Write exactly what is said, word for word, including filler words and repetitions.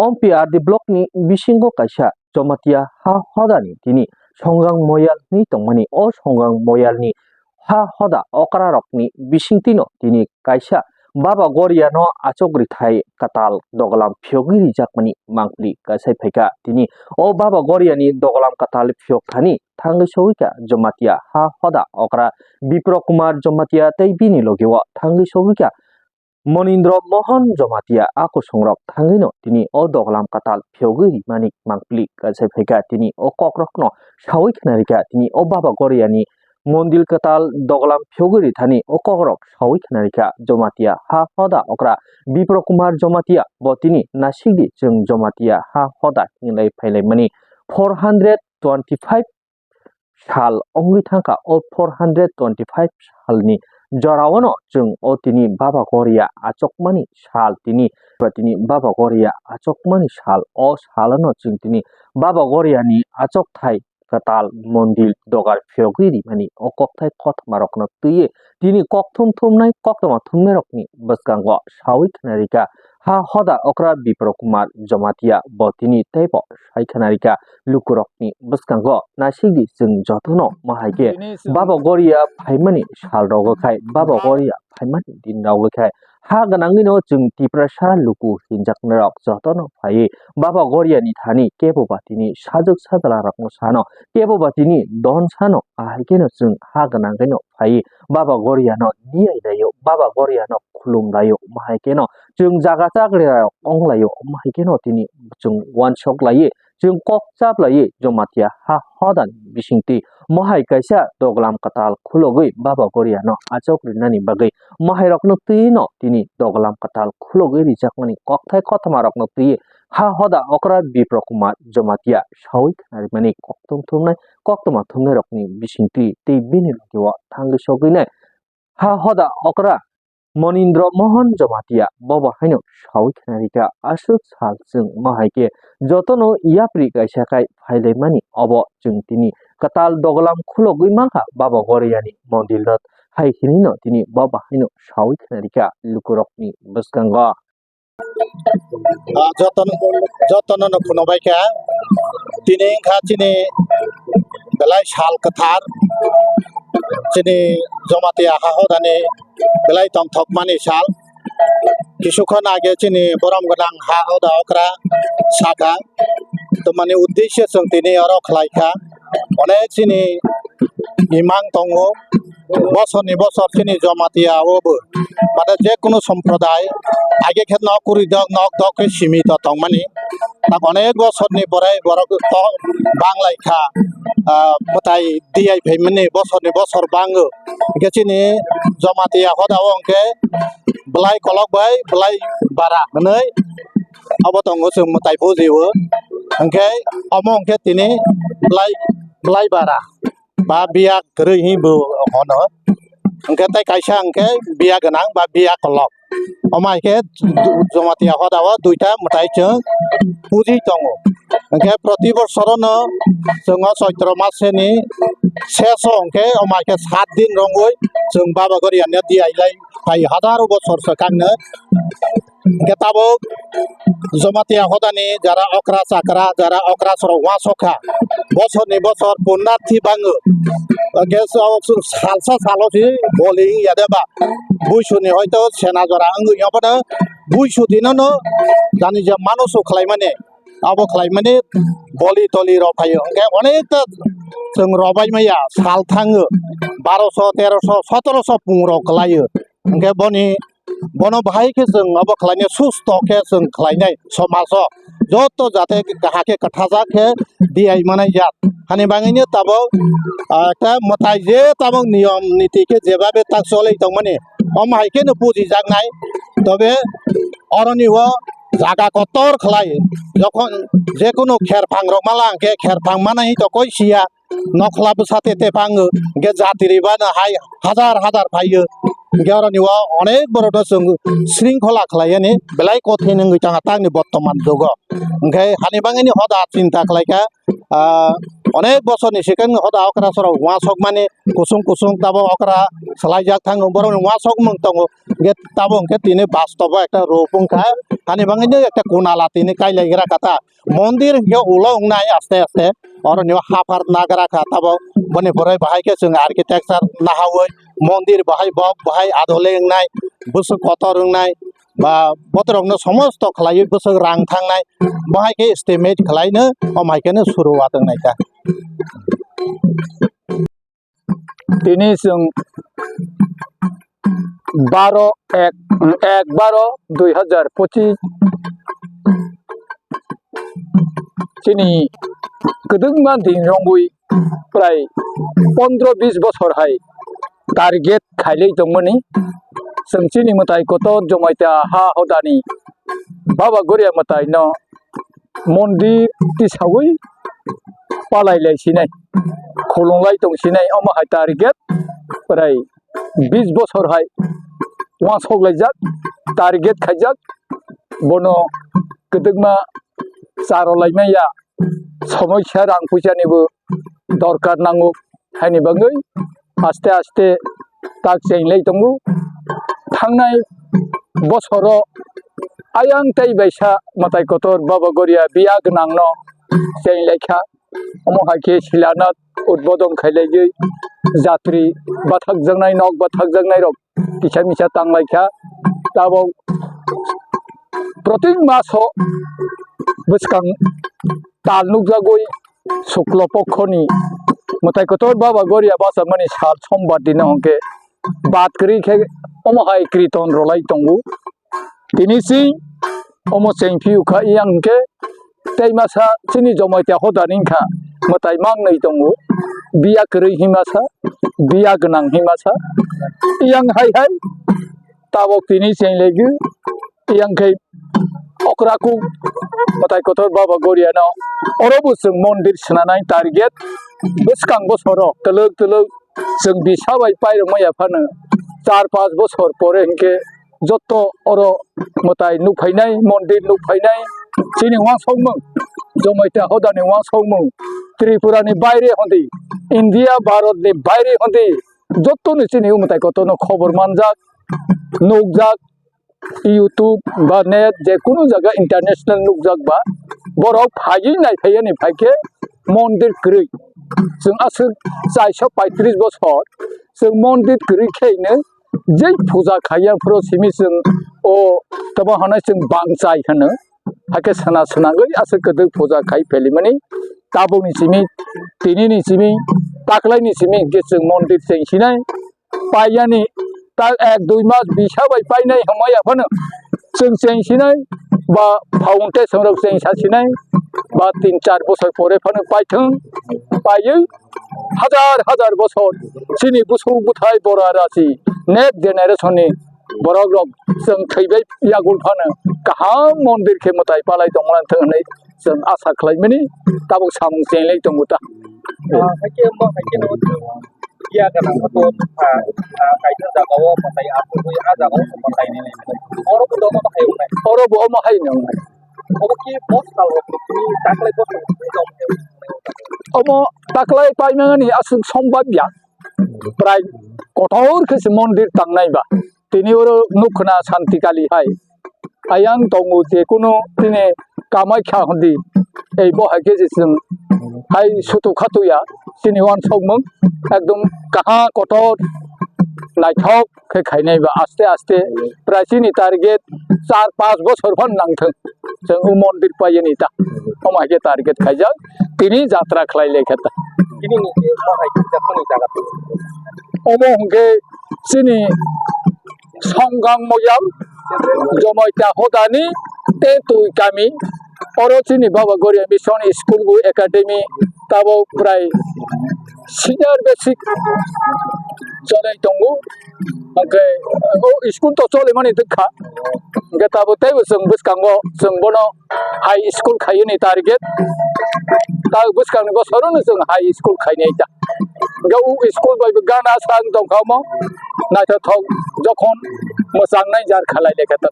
O P R D block ni bisingo kaisa Jamatia ha hodani tini Songang Moyal hinwi tongmani. O Songang Moyal ni ha hoda okra rokni bisingtwi no tini kaisa Baba Goria no achuk rithai kwtal dogolam phiyogwi rijakmani mangpili kasai phaikha. Tini o Baba Goria ni dogolam kwtal phiyok thani thangwi sogwi kha Jamatia ha hoda okra Bipro Kumar Jamatia tei bini logi o thangwi sogwi kha Monindra Mohan Jamatia. A kusung rok thangwi no tini o dogolam kwtal phiyogwi rimani mangpili kasai phaikha. Tini o kok rok no sawi khna rikha. Tini o Baba Goria ni mondil kwtal dogolam phiyogwi rithani o kok rok sawi khna rikha. Jamatia ha hoda okra Bipro Kumar Jamatia bo tini nasikdi chwng Jamatia ha hoda hinlai phailaimani four hundred twenty five sal wngwi thangkha. O four hundred twenty five salni jorao no chwng o tini Baba Goria achukmani sal tini, tini Baba Goria achukmani sal. O salo no chwng tini Baba Goria ni achukthai kwtal mondil dogar phiyogwi rimani o kokthai kothoma rokno twiwi tini kok thum thumnai koktoma thumnai rokni bwskango sawi khna rikha. Ha hoda okra Bipro Kumar Jamatia bo tini teibo sai khna rikha lukurokni bwskango nasikdi chwng jotono mahaikhe Baba Goria phaimani sal rogo khai Baba Goria phaimani din rogo khai ha gwnangwino chwng Tiprasa luku hinjaknai rok jotono phaiwi Baba Goria ni thani kebo ba tini sajwk sajla rokno sano kebo ba tini don sano ahai kheno chwng ha gwnang kheno phaiwi Baba Goria no diyai laio, Baba Goria no khulum laio, mahai kheno chwng jaga chakri rok ong laio, mahai kheno tini chwng wansok laiwi chwng kok chap laiwi Jamatia ha hoda ni bisingtwi mohai kaisa dogolam kwtal khulogwi Baba Goria no achuk rinani bagwi mohai rokno twi no tini dogolam kwtal khulogwi rijakmani kokthai kothoma rokno twi ha hoda okra Bipro Kumar Jamatia sawi khna rimani kok thum thumnai koktoma thumnai rokni bisingtwi tei bini logi o thangwi sogwi nai ha hoda okra Monindra Mohan Jamatia bobo haino sawi khna rikha. Aswk sal chwng mahaikhe jotono yapri kaisa khai phailaimani obo chwng tini kwtal dogolam khulogwi mankha Baba Goria ni mondil rok hai hinwi no tini bobo haino sawi khna rikha lukurokni bwskango. Ah, jotono, jotono no phunukbai kha. Tini wngkha chini belai sal kwthar, chini Jamatia ha hodani belai tongthokmani sal. Kisukha nage chini borom gwnang ha hoda okra sakha. Tamani uddesyo chwng tini oro khlai kha. Onek chini imang tongo. Bosor ni bosor chini Jamatia o bo. Mane je kunu somproday age khe nok kwrwi dok, nok dok khe simi to tongmani. Tak onek bosor ni borai borok to banglai kha. Ah, mwtai diyai phaimani bosor ni bosor bango. Hingke chini Jamatia hoda o hingke belai kolok bai belai bara hwnwi obo tongo chwng mwtai buji o. Hingke omo hingke tini belai, belai bara ba biya kwrwi hinwi bo hono. Hingke tei kaisa hingke biya gwnang ba biya kolok. Omo hai khe Jamatia hoda o duita mwtai chwng puji tongo. Hingke proti bosorono chwng o Choitro maseni seso hingke omo hai khe sat din rwngwi chwng Baba Goriani diyailai phai hajaro bosor swkangno. Hingke tabuk Jamatia hodani jara okra chakra, jara okra sorok uansukha. Bosorni bosor punnathi bango. Hingke salsa salo si boli wngya de ba? Buisuni hoito sena jora wngwi abono buisu dinono jani je manusu khlaimani, abo khlaimani boli toli rok phaio. Hingke onekta chwng robai maya sal thango, baroso, teroso, sotoroso pung rok kwlaio. Hingke boni, bono bahai khe chwng abo khlainai, susto khe chwng khlainai somajo. Joto jate kaham khe kwthajak khe diyai manai jak. Hani bangwino tabuk, ah, ekta mwtai je tabuk niyom niti khe jebabe tak cholwi tongmani, omo hai kheno pujijaknai. Tobe oroni o jaga kotor khlai, jokhon jekunu kherphang rok mala hwnkhe kherphang manai to koi siya. Nokhla bwsa tete pango, hingke jatiri bano hai hajar hajar phaio. Hingke oro ni o onek borok no chwng sringkhola khlai yani belai kothin wngwi tanga tangni bottoman jugo. Hingke hani bangwi ni hoda chinta khlai kha, ah, onek bosor ni swkang ni hoda okra sorok uansuk mani kusung kusung tabo okra swlai jak thango borok ni uansuk mung tongo. Hingke tabo hingke tini bastobo ekta rup wngkha hani bangwi no ekta kunala tini kailai gra kha ta. Mondir hingke ulo wngnai aste aste. Oro ni o haphar nagra kha tabok. Boni pore bahai khe chwng architecture nahawi mondir bahai bok bahai adole wngnai, bwswk kotor wngnai, ba botorokno somosto khlaiwi bwswk rang thangnai, bahai khe estimate khlaino, omo hai kheno suruwat wngnai kha. Tini chwng baro ek, ek baro dui hazar pochis chini kwdwkma din rwngwi prai pondro bis bosor hai target khailai tongmani. Chwng chini mwtai kotor Jomaita ha hodani Baba Goria mwtai no mondir tisawi palai lai sinai, khulung lai tong sinai, omo hai target prai bis bosor hai uansuk laijak, target khaijak, bono kwdwkma charo lai maya, somosya rang puisa nibo dorkar nango, haini bagwi aste aste tak chenglai tongo. Thangnai bosoro ayang tei baisa mwtai kotor Baba Goria biya gwnangno chenglai kha. Omo hai khe Silanath udbodon khailaiwi jatri bathakjaknai, nok bathakjaknairok kisa misa tanglai kha. Tabok protik maso bwskang tal nukjagwi Suklo Pokhoni mwtai kotor Baba Goria bachamani sal Sombar dino hwnkhe bat kwrwi khe omo hai kiriton rwlai tongo. Tini si omo chengphiyukha, yang hwnkhe tei masa chini Jomaita hodani wngkha mwtai mangnwi tongo, biya kwrwi himasa, biya gwnang himasa, yang hai hai tabok tini chenglaigwi, yang khai okra kuk mwtai kotor Baba Goriano oro bo chwng mondir swnanai target bwskang bosoro twlwk twlwk chwng bisa bai pairwk maya phano char panch bosor pore hinkhe jotto oro mwtai nukphainai, mondir nukphainai, chini uansukmung, Jomaita hodani uansukmung, Tripurani baire hondi, India, Bharatni baire hondi, jottoni chini o mwtai kotorno khobor manjak, nukjak, YouTube ba net je kunu jaga international nukjak ba, borok phaiwi naiphaiya ni phaikhe mondir kwrwi. Chwng aswk chaisa paitris bosor chwng mondir kwrwi khe hino jei puja khaiya phuru simi chwng o tamo hwnwi chwng bangchai hwno. Hakhe sana swnagwi aswk kwdwk puja khai phelimani tabukni simi tinini simi taklaini simi hwnkhe chwng mondir chengsinai. Paiyani ta ek dui mas bisa bai painai hwnmaya phano chwng chengsinai ba foundation rok chengsa sinai ba tin char bosor pore phano paithwng paiwi hajar hajar bosor chini busuk buthai bora rasi next generation ni borok rok chwng thwibai yagul phano kaham mondir khe mwtai palai tongmani thwng hwnwi chwng asa khlaimani tabuk samung chenglai tongo ta. Ah, hakhe mo hakhe no ya kana mo to ha kaisa jaga o patai asugwi a jaga o patai ni oro bo domo bahai wngnai. Oro bo omo hai no wngnai. Obo ki bos kal rok ni taklai bos kal rok ni dom. Omo taklai paimani aswk sombab ya. Prai kotor khe se mondir tangnai ba. Tini oro nukkhna Santi Kali hai. Ayang tongo je kunu tini Kamaikha hondi. Ei bo hai khe je chwng hai sutu khatuya. Chini uansukmung ekdom kaha kotor naithok khe khainai ba aste aste. Prai chini target char panch bosor phan nangthwng. Chwng o mondir paiyani ta. Omo hai khe target khaijak. Tini jatra khlai lekha ta. Tini ni je mo hai khe jaga tong. Omo hwnkhe chini Songgang Moyal, Jomaita Hodani, Tetui Kami, oro chini Baba Goria Mission School bo Academy, tabo prai senior basic cholai tongo. Hwnkhe o school to cholimani twkha. Hwnkhe tabo teibo chwng bwskango chwng bono high school khaiyani target. ta bwskangni bosorono chwng high school khainai ta. Hwnkhe o school bai bo gana sa wng tongkha omo, naithothok jokhon mwchangnai jar khalai lekha ta.